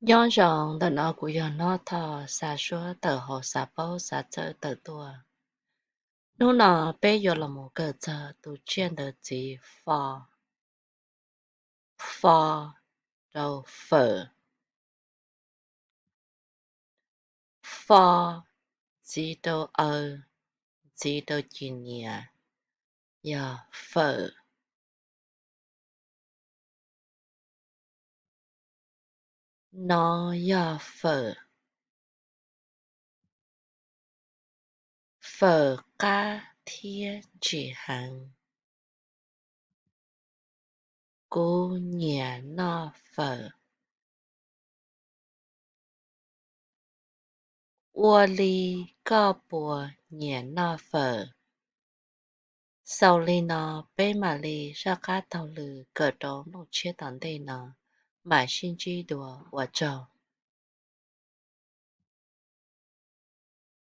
Nyob zoo, ntawm no kuv yog Hnob Thoj xa suab tawm hauv xav paub xav txawj tawm tuaj. Hnub no peb yuav los mus kawm txog tus tsiaj ntawv txiv fo, fo rau fawm. Fo ntxiv rau aw, ntxiv rau cim nias, yog fawm. No yog fawm, fawm qab thiab ntsim heev. Kuv nyiam noj fawm. Ua li koj puas nyiam noj fawm? Xaus li no, peb mam li saj qab taug lw kawm rau nplooj tshiab tom ntej no, mam sib ntsib dua, ua tsaug.